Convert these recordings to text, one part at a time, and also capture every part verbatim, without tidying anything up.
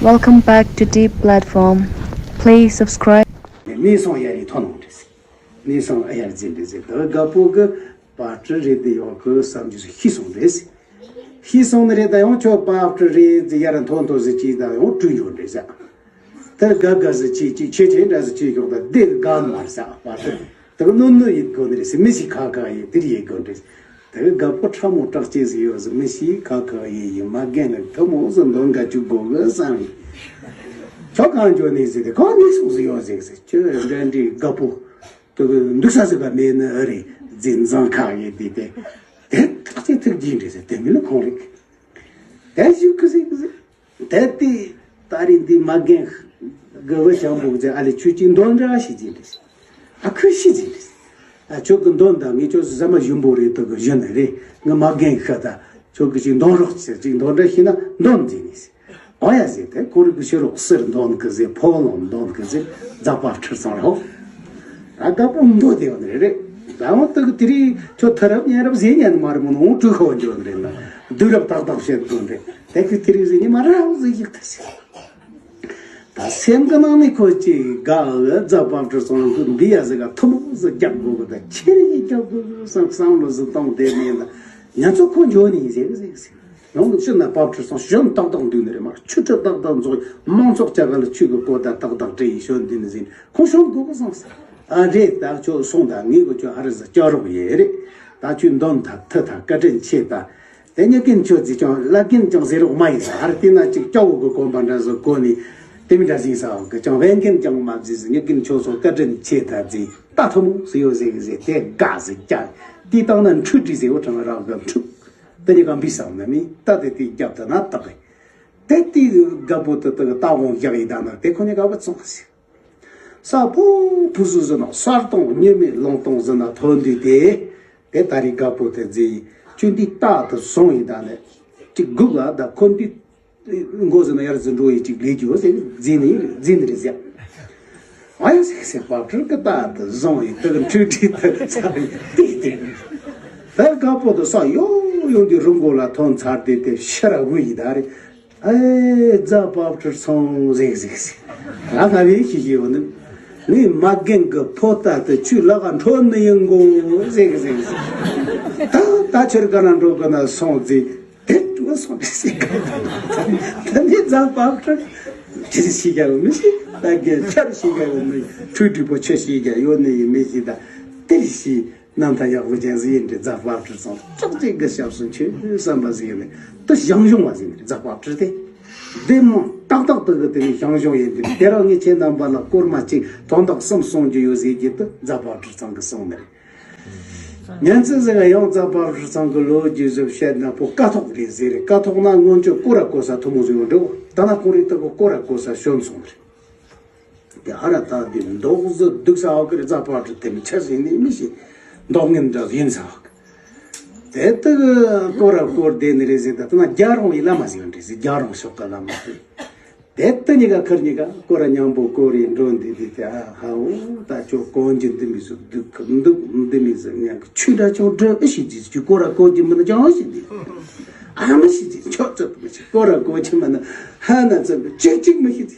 Welcome back to Deep Platform. Please subscribe. གནས་སོང་ཡ་རེ་ཐོན་འོང་རེད། གནས་སོང་ཨ་ཡར་འཛིན་རེད་ཟེར། ད་དགའ་པོ་གི་པར་སྐྲུན་རེད་དེ་ཡོང་གི་བསམ་རྒྱུ་ཞིག་ཤི་སོང་རེད། ཤི་སོང་ནི་རེད། ད་ཡང་ཁྱོད་པར་སྐྲུན་རེད་ཟེར་ཡར་མཐོ་མཐོ་ཟེར་གྱིས་ད་ཡང་སྐྲུན་ཡོད་རེད་ཟེར། ད་དགའ་དགའ་ཟེར་གྱིས་གཅིག་ཆེ་ཆེ་འདྲ་ཟེར་གྱིས་ཡོང་ད་བདེ་དགའ་མར་ཟེར་པར་སྐྲུན། དེ་ག་ནོར་ནོར་ཡིན་དགོས་ནི་རེད་ཟེར། མི་ཞིག་ཁ་ཁ་ཡིན་དེར་ཡིན་དགོས་རེད། དེ་ག་དགའ་པོ་ཁྲ་མོ་གྲགས་ཅན་ཟིག་ཡོད་ཟེར། མི་ཞིག་ཁ་ཁ་ཡིན་ཡིན་མ་རྒན་ལ་ཐུ་མོ་ཟེར་འདོན་ག་བཅུག་དགོས་གི་བསམ་ཡིན། ཁྱོད་གང་འཇོག་ནི་ཟེར་དེ་གང་ནི་སོང་ཟིག་ཡོད་ཟིག་ཟེར། ཁྱོད་འདྲ་འདྲའི་དགའ་པོ་དེ་ག་འདུག་ས་ཟིག་ག་མེད་ནི་ཨ་རེད་འཛིན་བཟང་ཁ་ཡིན་དེ་དེ་དེ་ཐག་ཅིག་ཐུག་གིན་རེད་ཟེར། དེ་མིན་ལ་ཁོང་རེད། དེ་ཞིག་གི་ཟིག་གི་ཟིག་དེ་དེ་ད་རིང་འདི་མ་རྒན་དགའ་བ་ཞང་བུ་ཟེར་ཨ་ལེ་ཁྱོད་ཀྱིས་འདོན་འདྲ་ཞིག་ཡིན་རེད། ཨ་ཁུ་ཤི་ཟིན་རེད། ཨ་ཁྱོད་ཀྱི་འདོན་དང་ངས་ཁྱོད་ཟ་མ་ཞིམ་པོ་རེད་དུ་གི་བཞིན་ནི་རེད། ངས་མ་རྒན་ཤི་ད་ཁྱོད་ཀྱི་ཅིག་འདོན་རོགས་ཟེར། ཅིག་འདོན་འདྲ་ཤི་ན་འདོན་ཟིན་ནི་ཟེར། ཨོ་ཡ་ཟེར། དེ་ཁོ་རིག་གི་ཤི་རོགས་ཟེར་འདོན་གི་ཟེར། ཕོ་ལོང་འདོན་གི་ཟེར། རྫ་པ་ཁྲིར་སོང་རོགས། ད་དགའ་པོ་མདོ་དེ་ཡོད་ནི་རེད། ད་འོ་དུ་གི་དེ་རིང་ཁྱོད་ཐ་རབ་ཉན་རབ་ཟེར་ཉན་མ་རེད་མོ་ནོ་འོ་དྲུག་ཁོ་འཇོག་ནི་རེད་ན། བསྡུ་རབ་ཏག་ཏག་བཤད་དགོས་རེད། དེ་ཁོས་དེ་རིང་ཟེར་ཉན་མ་ར་འོ་ཟེར་ཡིག་ད་ཟེར། ད་སེམས་གི་ནང་ནས་ཁོ་ཅིག་དགའ་འོ་རྫ་པ་ཁྲིར་སོང་གི་འདི་ཡ་ཟེར་ག་ཐུ་མོ་ཟེར་རྒྱབ་དགོས་གི་ད་ཁྱེར་ཡིག་རྒྱབ་དགོས་གི་བསམ་བསམ་བློ་ཟིག་གཏོང་དེ་ནས་ད་ཉན་ཚོ་ཁོ་འཇོག་ནི་ཟེར་ཟེར་ཟེར། ཡང་ཕྱིར་ན་པ་ཕྲུག་ཚང་གཞོན་ཏག་ཏག་འདུག་ནི་རེད་མ། ཆུ་ཁྲི་ཏག་ཏག་འཛོག་མང་ཚོགས་ཅག་ག་ལ་ཆུ་གི་གོ་ད་ཏག་ཏག་དྲི་ཡི་ཞོན་འདི་ནི་ཟིན་ཁོང་ཞོན་དགོས་གི་སོང་ཟེར། ཨ་རེད་ད་ཁྱོད་སོང་ད་ངས་གི་ཁྱོད་ཧ་རི་ཟ་སྐྱོ་རོགས་ཡེ་རེད། ད་ཁྱོད་འདོན་ཐ་ཐི་ཐ་བཀའ་དྲིན་ཆེ་ད། དེ་ཉེ་གིན་ཁྱོད་ཟིག་ཀྱང་བླ་རྒན་ཀྱང་ཟེར་རོགས་མ་ཡིན་ཟེར། ཧ་རི་དེ་ན་ཅིག་སྐྱོ་བོ་གི་གོམ་པ་འདྲ་ཟིག་གོ་ནི་དེ་མི་འདྲ་ཟིན་ས་འོ་གི་ཀྱང་བན་རྒན་ཀྱང་མ་ཟིན་ཟེར། ཉེ་གིན་ཁྱོད་སོང་བཀའ་དྲིན་ཆེ་ད་ཟིན་ད་ཐུ་མོ་ཟིག་ཡོད་ཟིག་ཟིག་དེ་དགའ་ཟིག་ཀྱང་། དེ་བཏང་ན་འཁྲུག་འདྲི་ཟེར་བ་གྲང་རག་གི་འཁྲུག་དེ་ནི་གང་བི་སང་ན་མི་ལྟ་དེ་དེ་རྒྱབ་ད་ན་བཏགས་གི། དེ་དེ་དགའ་པོ་དེ་དེ་ལྟ་དགོངས་རྒྱག་ཡི་ད་ན་དེ་ཁོ་ནི་དགའ་པོ་ཙོང་ཟེར། ས་ཕོ་ཕུ་སུ་ཟེར་ན་སར་གཏོང་ཉི་མའི་ལོང་གཏོང་ཟེར་ན་ཐོན་དུས་དེ། དེ་ད་རི་དགའ་པོ་དེ་རྫི་ཁྱོད་འདི་ལྟ་དུ་སོང་ཡི་ད་ནི། ཅིག་སྒུག་ལ་ད་ཁོ་འདི། མགོ་ཟེར་ན་ཡར་ཟིན་འགྲོ་ཡི་ཅིག་ལས་རྒྱུ་ཟེར་འཛིན་ནི་འཛིན་ནི་རེད་ཟེར། ཨ་ཡ་ཟེར་ཟེར་པ་ཕྲུག་གི་རྟགས་དུ་བཟུང་ཡི་དུ་འཁྲུལ་འཁྲུལ་དུ་ཚར་ཡི་དེ་དེ། ད་དགའ་པོ་དུ་ས་ཡོང་ཡོང་དུས་རི་མགོ་ལ་ཐོན་ཚར་དེ་དེ་ཤི་ར་བུ་ཡི་ད་རེད། ཨེ་རྫ་པ་ཕྲུག་ཚང་ཟེར་ཟེར་ཟེར། ང་ང་བས་ཤི་ཤི་ཡོང་ནི། ངས་མ་རྒན་གི་ཕོ་རྟ་དུ་ཆུ་ལག་ག་འཕྲོད་ནི་ཡིན་གོ་ཟེར་ཟེར་ཟེར། ད་ད་ཆུར་ག་ན་འགྲོ་གི་ན་སོང་ཟེར། དེ་ཏུ་སོང་དེ་སི་ཀ་ད་ནི་རྫ་པ་ཕྲུག་ཅི་ཤི་ག་ཡོད་མི་ཤི། ད་གི་ཆར་ཤི་ག་ཡོད་མི་ཁྲུ་ཁྲུ་པོ་ཆུ་ཤི་ག་ཡོད་ནི་ཡིན་མི་ཤི། ད་དེར་ཤི་རྣམ་ཐར་ཡག་པོ་ཅན་ཟི་ཡིན་དེ་རྫ་པ་ཕྲུག་སོང་ཅོག་ཅིག་གི་ཞབས་སུ་ཆུ་བསམ་པ་ཟི་ཡིན་ནི་དུ་ཞང་ཞུང་བ་ཟི་ཡིན་རྫ་པ་ཕྲུག་དེ་དེ་མོ་ཏག་ཏག་ཏུ་གི་དེ་ནི་ཞང་ཞུང་ཡིན་དེ་དེ་རང་ངས་ཁྱེད་རྣམ་པ་ལ་སྐོར་མ་གཅིག་དོན་དག་གསུམ་གསུང་རྒྱུ་ཡོད་ཟེར་གྱི་དུ་རྫ་པ་ཕྲུག་ཚང་གི་སོང་ནི་རེད། ཉན་ཚེ་ཟེར་ག་ཡང་རྫ་པ་ཕྲུག་ཚང་གི་ལོ་རྒྱུས་ཟིག་བཤད་ན་པོ་ཀ་ཐོག་རེད་ཟེར་རེད། ཀ་ཐོག་ན་སྔོན་ཆད་སྐོར་ར་སྐོར་ས་ཐུ་མོ་ཟིག་ཡོད་འགྲོ། ད་ན་ཁོ་རེ་ལྟ་བུ་སྐོར་ར་སྐོར་ས་ཤོན་སོང་རེད། དེ་ཧ་ར་ད་དེ་མདོག་ཟིག་སྡུག་ས་འོག་གི་རེད། རྫ་པ་ཕྲུག་དེ་མི་ཆ་ཟིག་ནི་མི་ཤེས། མདོག་ངན་འདྲ་ཡིན་ས་འོག་དེ་ལྟ་གི་སྐོར་ར་སྐོར་བསྡད་ནི་རེད་ཟེར། ད་ད་ན་རྒྱ་རོང་ཡི་བླ་མ་ཟིག་ཡོད་རེད་ཟེར། རྒྱ་རོང་ཤོག་གི་བླ་མ་ཟིག་དེ་ལྟ་གཉིས་ཀ་ཁར་གཉིས་ཀ་སྐོར་ར་མཉམ་པོ་སྐོར་རེ་འགྲོ་འདི་འདི་དེ་ཨ་ཧ་འོ་ད་ཁྱོད་གོན་རྒྱུ་འདི་མི་བཟོ་འདུག་འདུག་འདི་མི་བཟོ་ཉག་གི་ཆུ་འདྲ་ཅུང་འགྲོ་ཨེ་ཤི་ཅི་ཅི་སྐོར་ར་སྐོར་རྒྱུ་མི་ན་ཅང་ཤི་འདི་ཨ་མི་ཤི་ཅི་ཁྱོད་ཚོ་མི་ཤི་སྐོར་ར་སྐོར་རྒྱུ་མི་ན་ཧ་ན་ཚོ་ཅིག་ཅིག་མི་ཤི་ཅི་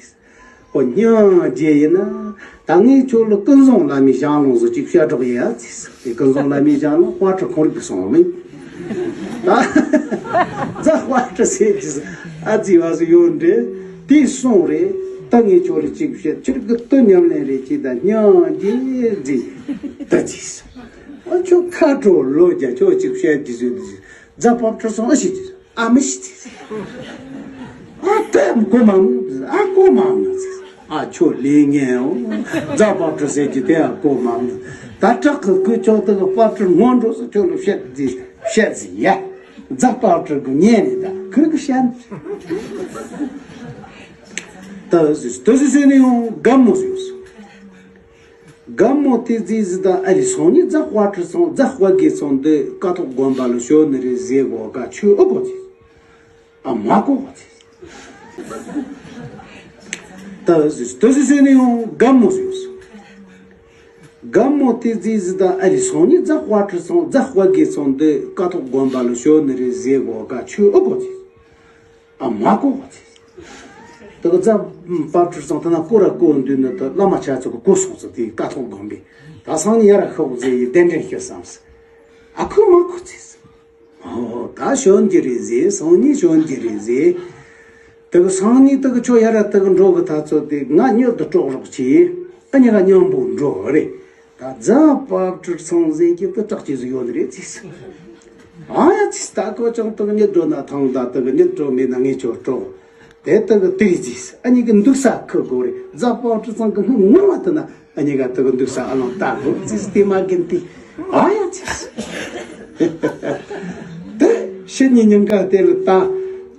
ཨོ་སྙིང་རྗེ་ཡིན་ན་ད་ངས་ཁྱོད་ལ་ཀུན་བཟང་བླ་མའི་ཞང་བློན་བཟོ་ཅིག་བཤད་གྲོགས་ཡིན་ཨ་ཙི། དེ་ཀུན་བཟང་བླ་མའི་ཞང་ལ་དཔལ་ཁྲི་ཁོང་རིག་གི་སོང་མིན། ད་རྫ་དཔལ་ཁྲི་ཟེར་གྱི་ཨ་ཙི་བ་སུ་ཡོད་འདྲེ། དེ་སོང་རེད། ད་ངས་ཁྱོད་ལ་ཅིག་བཤད་ཁྱེད་ཀྱི་ལྟོ་ཉམས་ལེན་རེད་ཅེས་ད་སྙིང་རྗེ་མཛེས་ད་ཅིས། ཨ་ཁྱོད་ཁ་དྲོ་ལོ་རྒྱ་ཁྱོད་ཅིག་བཤད་ཀྱི་ཟོས་འདི་རྫ་དཔལ་ཁྲི་སོང་ཨ་ཤི་ཅི། ཨ་མི་ཤི་ཅི། ཨ་ཏེ་གོ་མ་མྱོང་། ཨ་གོ་མ་མྱོང་། ཨ་ཁྱོད་ལས་ངན་འོ། རྫ་དཔལ་ཁྲི་ཟེར་གྱི་དེ་ཨ་གོ་མ་མྱོང་། ད་དྲག་གི་ཁོས་ཁྱོད་དེ་གི་དཔལ་ཁྲི་སྔོན་འགྲོ་སུ་ཁྱོད་ལ་བཤད་ཟིག་བཤད་ཟིག་ཡ། རྫ་དཔལ་ཁྲི་གི་ཉན་ནས་ད་ཁུར་གི་བཤད། ད་ཟིག་ད་ཟིག་ཟེར་ནས་ཡང་དགའ་མོ་ཟིག་ཡོད་སོང་། དགའ་མོ་དེ་ཟིག་ཟིག་ད་ཨ་རི་སོང་ནི་རྫ་དཔལ་ཁྲི་སོང་རྫ་དཔལ་དགེ་སོང་འདི་ཀ་ཐོག་དགོན་པ་ལ་ཞོན་ནི་རེད་ཟེར་གོ་ཀ་ཆུ་ཨོ་གོ་ཟིག་ཨ་མ་གོ་བ་ཚེ། ད་ཟི་ད་ཟི་ཟི་ནི་ཡང་དགའ་མོ་ཟིག་ཡོད་སོང་། དགའ་མོ་དེ་ཟི་ཟི་ད་ཨ་རི་སོང་ནི་རྫ་དཔལ་ཁྲི་སོང་རྫ་དཔལ་དགེ་སོང་འདི་ཀ་ཐོག་དགོན་པ་ལ་ཞོན་ནི་རེད་ཟེར་གོ་ཀ་ཆུ་ཨོ་གོ་ཚེ། ཨ་མ་གོ་བ་ཚེ། དེ་གི་རྫ་དཔལ་སྤྲུལ་ཚང་ཐ་ན་སྐོར་ར་སྐོར་འདུག་ནི་དེ་བླ་མ་ཆ་ཚོ་གི་གོ་སོང་ཚོ་དེ་ཀ་ཐོག་དགོན་པས་ད་སང་ཉིན་ཡར་ཤོག་ཟེར་ཡི་གདན་འདྲེན་ཞུ་བསམ་སི། ཨ་ཁུ་མ་ཁུ་ཚིས། ཨོ་ད་ཞོན་གྱི་རེད་ཟེར། སང་ཉིན་ཞོན་གྱི་རེད་ཟེར། དེ་གི་སང་ཉིན་དེ་གི་ཁྱོད་ཡར་དེ་གི་འགྲོ་གི་ཐ་ཚོ་དེ་ང་མྱུར་དུ་གྲོགས་རོགས་གྱིས། ཨ་ཉི་ག་མཉམ་པོ་འགྲོ་རེད། ད་རྫ་དཔལ་སྤྲུལ་ཚང་ཟེར་གྱི་དེ་སྐྲག་ཅི་ཟིག་ཡོད་ནི་རེད་ཚིས། ཨ་ཡ་ཚིས་ད་ཁོ་ཅང་དེ་གི་མྱུར་འགྲོ་ན་ཐང་ད་དེ་གི་མྱུར་འགྲོ་མེད་ན་ངས་ཁྱོད་གྲོགས། དེ་ལྟ་གི་དེ་ཟིག་ཨ་ཉི་གི་འདུག་ས་ཁུ་དགོ་རེད། རྫ་དཔལ་སྤྲུལ་ཚང་གི་སྔོན་མ་དེ་ན་ཨ་ཉི་ག་དེ་གི་འདུག་ས་ཨ་ལོང་ལྟ་དགོ་ཟིག་དེ་མ་གིན་དེ། ཨ་ཡ་ཟིག་དེ་ཕྱི་ཉིན་ཉིན་ག་དེ་ལ་ད་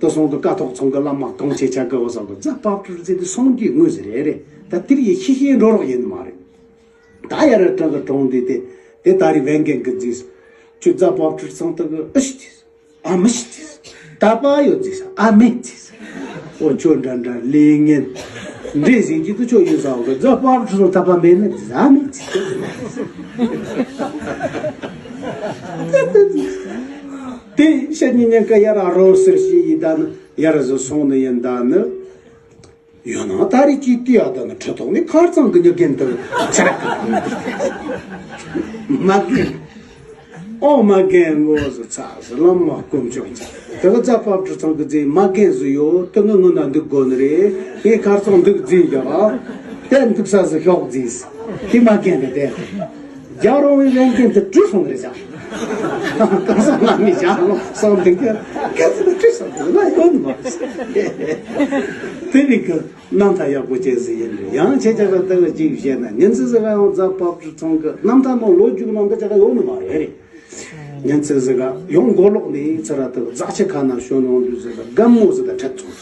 དེ་སོང་དུ་ཀ་ཐོག་ཚང་གི་བླ་མ་གང་བྱེད་ཆ་གི་འོ་ཟོག་གི་རྫ་དཔལ་སྤྲུལ་ཟེར་དེ་སོང་གི་དངོས་ཟིག་རེད་རེད། ད་དེར་ཡི་ཤི་ཤི་འགྲོ་རོགས་ཡིན་མ་རེད། ད་ཡར་བྲག་གི་གྲོང་འདི་དེ་དེ་ད་རི་བན་རྒན་གི་རྫིས་ཁྱོད་རྫ་དཔལ་སྤྲུལ་ཚང་དེ་གི་ཨི་ཤི་ཟིག་ཨ་མི་ཤི་ཟིག་ད་པ་ཡོད་ཟིག་ཨ་མེད་ཟིག་འོ་ཁྱོད་འདྲ་འདྲ་ལས་ངན་འདྲེ་ཟིག་གི་དུ་ཁྱོད་ཡིན་ས་འོ་གི་རྫ་དཔལ་སྤྲུལ་ཚང་ད་པ་མེད་ནི་ཟིག་ཨ་མེད་ཟིག་དེ་ཤ་ཉིན་ཉན་ཀ་ཡར་རོ་ཟེར་ཤི་ཡི་ད་ནི་ཡར་བཟོ་སོང་ནི་ཡིན་ད་ནི། ཡོད་ན་ད་རེས་ཀྱིས་དེ་ཡག་ད་ནི་ཁྲི་ཐོག་ནས་ཁར་ཚང་གི་ཉི་རྒན་དུ་ཆ་ར་མ་རྒན། ཨོ་མ་རྒན་ངོ་ཟི་ཚ་ཟི་ལམ་མ་དཀོན་མཆོག་ཚ་དེ་གི་རྫ་དཔལ་སྤྲུལ་ཚང་གི་རྫས་མ་རྒན་ཟི་ཡོད་དེ་ངི་ངི་ན་འདུག་དགོ་ནི་རེད། ངས་ཁར་ཚང་འདུག་རྫས་ཡག་དེ་འདུག་ས་ཟི་ཤོག་རྫས་དེ་མ་རྒན་གི་དེ། རྒྱ་རོང་བའི་ལས་འགན་དུ་བྲོས་སོང་རེད་ཤག་གང་ཟག་ང་མི་བཞག་ལོ་བསམ་དེ་ག་ག་ཚོད་བྲོས་སོང་དུ་ལ་ཡོད་མ་རེད། དེ་རིགས་ཀྱི་རྣམ་ཐར་ཡག་པོ་ཅན་ཟིག་ཡིན་རེད། ཡང་ཁྱེད་ཅག་ག་ལྟ་བུ་ཅིག་བཤད་ན་ཉིན་ཚེ་ཟི་ག་ཡང་རྫ་དཔལ་སྤྲུལ་ཚང་གི་རྣམ་ཐར་ནང་ལོ་རྒྱུས་ནང་གི་ཅག་ག་ཡོད་ནི་མ་རེད། ཉིན་ཚེ་ཟི་ག་ཡང་མགོ་ལོག་ནས་ཚུར་ར་དུ་རྫ་ཆུ་ཁ་ན་ཞོན་ཡོང་དུས་ཟི་ག་སྒམ་མོ་ཟི་དང་འཕྲད་སོང་།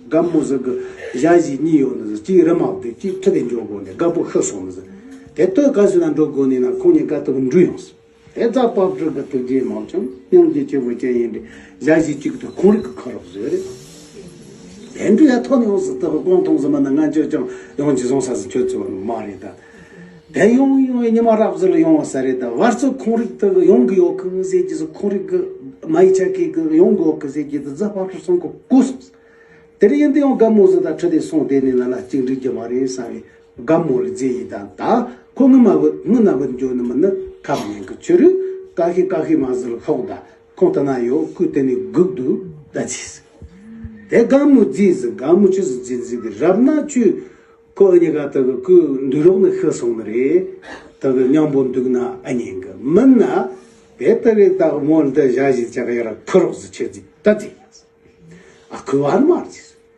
སྒམ་མོ་ཟི་གི་ཞ་ཡི་གཉིས་ཡོད་ནི་ཟི་གཅིག་རི་མ་བདེ་གཅིག་ཁྲི་དེ་འཇོག་དགོས་ནས་རྒད་པོ་ཤི་སོང་ནི་ཟི། དེ་ལྟོས་ག་ཟི་ན་འགྲོ་དགོས་ནི་ན་ཁོང་གཉིས་ཀ་དུ་འགྲུལ་ཡོང་ཟི། དེ་རྫ་དཔལ་སྤྲུལ་གི་ཐུགས་རྗེ་མང་ཆུང་སྙིང་རྗེ་ཆེ་བོ་ཅན་ཡིན་ཏེ་ཞ་ཡི་གཅིག་ཏུ་ཁོང་རིག་གི་ཁ་རོག་ཟི་རེད། དེ་འགྲུལ་ཡ་ཐོན་ཡོང་ཟི་ལྟ་བུ་གོང་མཐོང་ཟི་མ་ན་ང་ཅོ་ཅང་ཡོང་ཅི་སོང་ས་ཟི་ཁྱོད་ཚོ་མ་རེད་ད། དེ་ཡོང་ཡོང་ཉི་མ་རབ་ཟི་ལ་ཡོང་བ་ས་རེད་ད། བར་ཚོ་ཁོང་རིག་ཏུ་ཡོང་གི་ཡོད་གི་ཟེར་གྱི་ཟི་ཁོང་རིག་གི་མ་ཡི་ཆ་ཀི་གི་ཡོང་གི་ཡོད་གི་ཟེར་གྱི་ཟི་རྫ་དཔལ་སྤྲུལ་སོང་གི་གོ་སོང་ཟི། དེ་རིང་ཡིན་དུ་ཡང་སྒམ་མོ་ཟི་དང་ཁྲི་དེ་སོང་དེ་ནི་ལ་ལ་གཅིག་འགྲིག་རྒྱུ་མ་རེད་བསམ་བས་སྒམ་མོ་ལ་རྫས་ཡིན་དང་ད་ཁོ་ངི་མ་བུ་ངི་ན་བུ་འཇོ་ནི་མི་ནི་ཁ་མི་ཉན་གི་ཆུ་རུ་ཀ་ཤི་ཀ་ཤི་མ་ཟི་ལ་ཤོག་ད་ཁོང་ལྟ་ན་ཡོད་ཁུ་དེ་ནི་སྒུག་འདུག་ད་ཅི་ཟི། དེ་སྒམ་མོ་རྫས་ཟི་སྒམ་མོ་ཆུ་ཟི་རྫས་ཟི་གི་རབ་ན་ཆུ་ཁོ་ཨ་ཉི་ག་ད་གི་ཁུ་འདུག་རོགས་ནི་ཤི་སོང་ནི་རེད། ད་གི་མཉམ་པོ་འདུག་ན་ཨ་ཉན་གི་མིན་ན་དེ་ལྟ་བུའི་ད་མོ་འདི་ཞ་ཞི་ཅག་ཡར་ཁུ་རོགས་ཟི་ཆེ་རྫས་ད་རྫས། ཨ་ཁུ་བ་ནི་མ་རེད།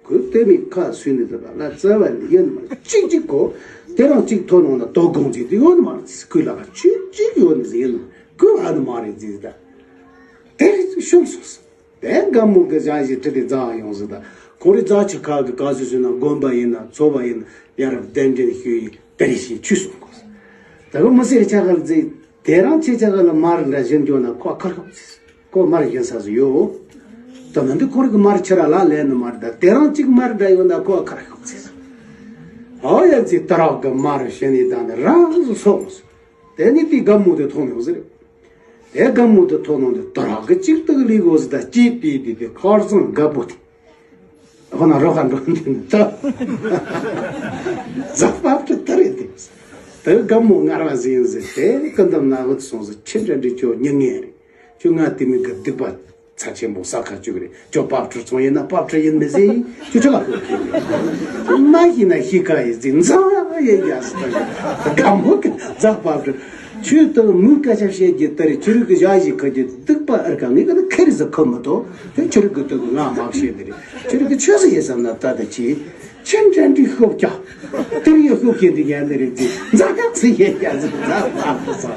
ཁུ་དེ་མི་ཁ་སུས་ནི་དེ་ལ་རྩ་བ་ནི་ཡོད་ནི་མ་རེད། གཅིག་གཅིག་གོ་དེ་རང་གཅིག་ཐོ་ནང་ན་དོ་དགོང་གཅིག་དེ་ཡོད་ནི་མ་རེད། ཁུ་ལ་ཁ་ཆུ་གཅིག་ཡོད་ནི་ཟི་ཡོད་ནི་ཁུ་བ་ནི་མ་རེད་ཟི་ད། དེ་ཤུགས་སོང་སི། དེ་སྒམ་མོ་གི་ཞ་ཞི་ཁྲི་དེ་རྫ་ཡོང་ཟི་ད། ཁོ་རི་རྫ་ཆུ་ཁ་གི་ག་སུ་སུ་ན་དགོན་པ་ཡིན་ན་ཚོ་བ་ཡིན་ན་ཡར་གདན་འདྲེན་ཞུ་ཡི་དེ་རི་ཞིག་ཆུ་སོང་གོ་སི། ད་གི་མི་སེར་ཆ་ག་ལ་ཟི། དེ་རང་ཆེ་ཆ་ག་ལ་མར་འདྲ་བཞིན་འགྱོ་ན་ཁོ་ཁར་ཁོ་ཟི། ཁོ་མར་བཞིན་ས་ཟི་ཡོད། ད་མི་འདི་ཁོ་རི་གི་མར་ཆ་ར་ལ་ལེན་ནི་མར་ད་དེ་རང་གཅིག་མར་འདྲ་ཡོད་ན་ཁོ་ཁར་ཁོ་ཟི། ཨོ་ཡ་ཟི་ད་རག་གི་མར་བཞིན་ནི་ད་ནི་རང་ཟི་སོང་ཟི། དེ་ནི་དེ་སྒམ་མོ་དེ་མཐོང་ཡོང་ཟི་རེད། དེ་སྒམ་མོ་དེ་མཐོང་ནོ་དེ་ད་རག་གི་གཅིག་ཏུ་ལི་གོ་ཟི་ད་སྐྱེས་པའི་དེ་དེ་ཁར་ཚང་རྒད་པོ་དེ། ཧོ་ན་རོ་ཁ་འགྲོ་འདི་ནི་ད། རྫ་དཔལ་སྤྲུལ་ད་རེད་དེ། དེ་སྒམ་མོ་ངར་བ་ཟི་ཡིན་ཟི་དེ་ཀི་འདམ་ན་བུད་སོང་ཟི། ཁྱེད་འདྲ་འདྲི་ཁྱོད་མྱི་ངན་རེད། ཁྱོད་ང་དེ་མི་གི་སྡིག་པ་ཚ་ཆེན་པོ་ས་ཁ་བཅུག་རེད། ཁྱོད་དཔལ་སྤྲུལ་ཚང་ཡིན་ན་དཔལ་སྤྲུལ་ཡིན་མི་ཟི། ཁྱོད་ཆ་ལ་ཁོ་ཁྱོད་མ་ཤི་ན་ཤི་ཁ་ཡི་ཟི་འཛམ་ཡ་ཡ་ཡ་ཟི་ད་ཡ་སྒམ་མོ་གི་རྫ་དཔལ་སྤྲུལ། ཁྱོད་དང་མོས་སྐད་ཆ་བཤད་རྒྱུ་ལྟར་ཁྱོད་རིག་གི་ཞ་ཞི་ཁ་གི་སྡིག་པ་ཨར་ཀ་ངེད་ཀ་ན་ཁེ་རི་ཟི་ཁོ་མི་ཐོ། དེ་ཁྱོད་རིག་གི་སྟོད་གི་ང་མ་བཤད་ནི་རེད། ཁྱོད་རིག་གི་ཆོས་ཟི་ཡེ་བསམ་ན་ད་ད་ཅི་ཁྱེད་འདྲ་འདྲི་ཤོབ་ཀྱ་དེར་ཡོད་ཤོབ་ཀྱི་འདི་ཉན་ནི་རེད་ཟི་འཛམ་ཡ་ཟི་ཡེ་ཡ་ཟི་འཛམ་ཡ་ཟི་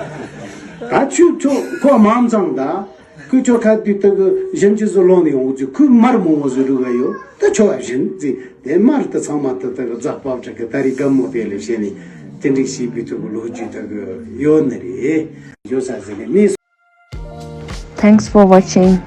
ད་ཁྱོད་ཁྱོད་ཁོ་མ་མཚང་ད། ཁོས་ཁྱོད་ཁ་དུས་དག་གི་ཞིམ་ཆུ་ཟོ་ལོང་ནས་ཡོང་གི་ཁོས་མར་མོ་བོ་ཟོ་རུ་ག་ཡོད་ད་ཁྱོད་བ་བཞིན་ཟི། དེ་མར་དུ་ཚང་མ་དུ་དག་གི་རྫ་དཔལ་སྤྲུལ་གི་ད་རི་སྒམ་མོ་དེ་ལས་བཤད་ནས་དེ་འགྲིག་ཤེས་པའི་ཐོག་གི་ལོ་རྒྱུས་དག་གི་ཡོད་ནི་རེད། ཡོད་ས་ཟི་ནས་མིས། Thanks for watching.